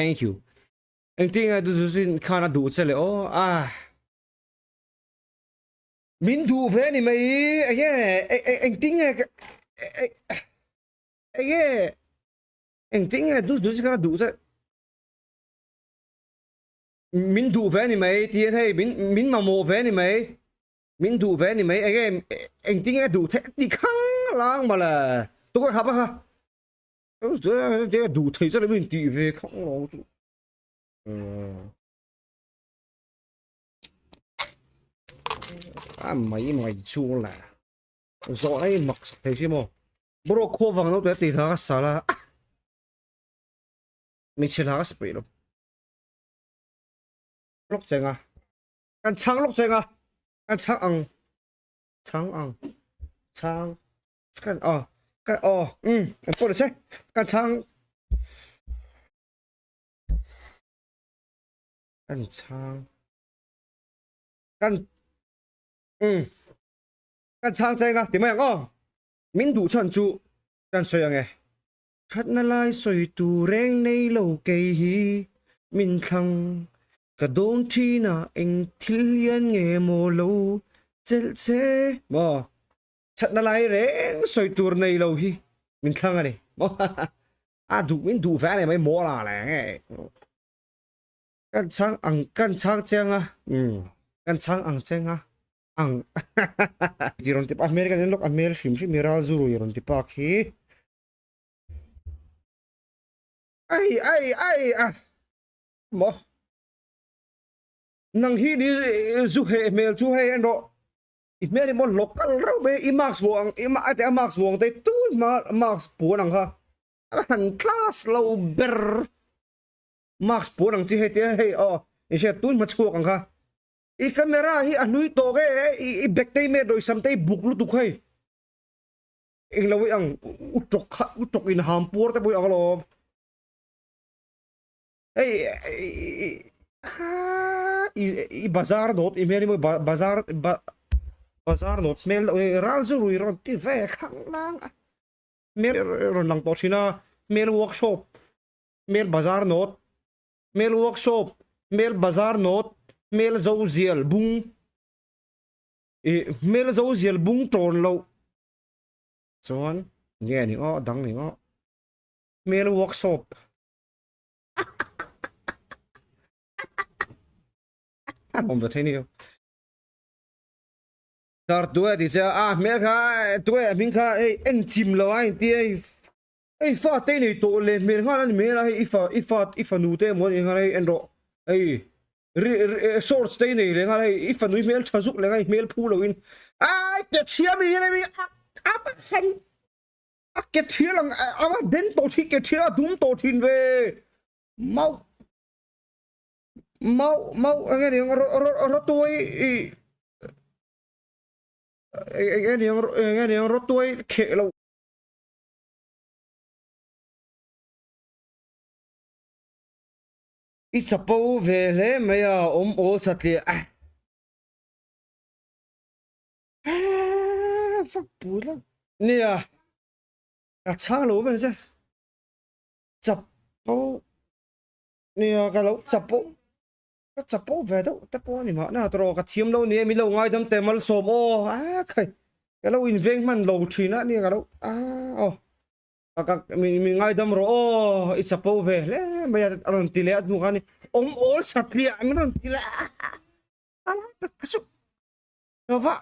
Thank you. Engtin nge Duzusin khan a duh che le aw ah. Min duh ve a ni mai enge engtin nge enge engtin nge Duzusin khan a duh che min duh ve a ni mai ti hei min min mamawh ve a ni mai min duh ve a ni mai enge engtin nge duh theih ti khang lang mawle tukverh hap a kha. Duh thei chuan min tih ve khang lo chu. A mai mai chu la. Zawh ai mak sak thei si maw. Bro khaw vang lo te ti hla ka sa la. Mi chhe hla ka sa peih lo. Lok chenga. Kan chhang lok chenga. Kan chhang ang. Chhang ang. Chhang. Kan aw kan aw um kan pawh ni se kan chhang kan chhang kan um kan chhang cheng a ti mai ang aw min duh chhan chu kan sawi ang e thatna lai sawi tur reng nei lo kei hi min thlang ka dawn thin a eng thil hian nge maw lo chelh che maw Thatna lai reng sawi tur nei lo hi min thlang a ni. A duh min duh ve a ni mai maw la le nge. Kan chhang ang kan chhang chiang a. Um kan chhang ang cheng a. Ang ti rawn ti pa hmel kan en lawk a hmel hrim hrim hi ral zurui rawn ti pa khi. Ai ai ai a maw. Nang hi ni zu heh hmel chu hei en rawh. I hmel hi maw local reuh mai i mask vuah ang i a te a mask vuah ang te tun hma mask puan ang kha a han class lo ber mask puan ang chi hei te hei aw i hria tun hma chhuak ang kha i camera hi a hlui tawk e i bag te i met rawh i sam te i buk lutuk hei englo i ang u tawk kha u tawk in ham puar te pawh i ang alawm hei i bazar nawt i hmel hi maw bazar bazar nawt hmel deuh hi ral zu rui rawn ti ve khang lang a hmel rawn lang tawh thin a hmel workshop hmel bazar nawt hmel workshop hmel bazar nawt hmel zo zial bung i hmel zo zial bung tawn loh chuan nge ni aw dang ni aw hmel workshop. Awm ve thei ni Tar tu e ti che a hmel kha tu e hming kha ei en chim lo a inti ei ei fa te nei to le hmel nghal ani hmel a hei i fa i fa i fanu te emaw ani nghal hei en rawh hei ri ri shorts te nei leh nghal hei i fanu i hmel tha zuk leh nghal hmel phu lo in ai ke chhia mi hian hei a a han A ke thial ang a va den tawh thin ke thial a dum tawh thin ve mau mau mau eng nge niang ro ro rawtuai i eng nge niang eng nge niang rawtuai kheh lo i chapo ve hle mai a awm awl satliah a Vak pui lo. Nia, ka chhang lo mai che. Chapo. Nia, ka lo chapo. Ka chapo ve deuh te pawh a ni mahna tawh ka thiam lo nia min lo ngaidam teh malsawm aw a khai ka lo inveng hman lo thin a nia ka lo a aw ka ka min min ngaidam rawh aw i chapo ve hle mai a a rawn ti leh a hnu khan awm awl satliah min rawn ti leh a a lai tak ka chu Ka va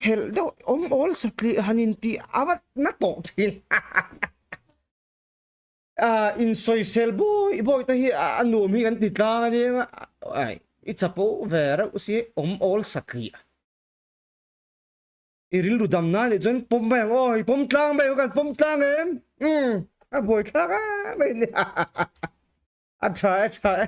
helh deuh awm awl satli han in tih a va na tawh thin a in sawisel bawi bawi te hi a nuam hi kan ti tlang a nia ai i chapo ve reuh si awm awl satli a i rilru dam na nih chuan pawm mai ang aw i pawm tlang mai ang kan pawm tlang em um a buaithlak a mai ni a tha e tha e.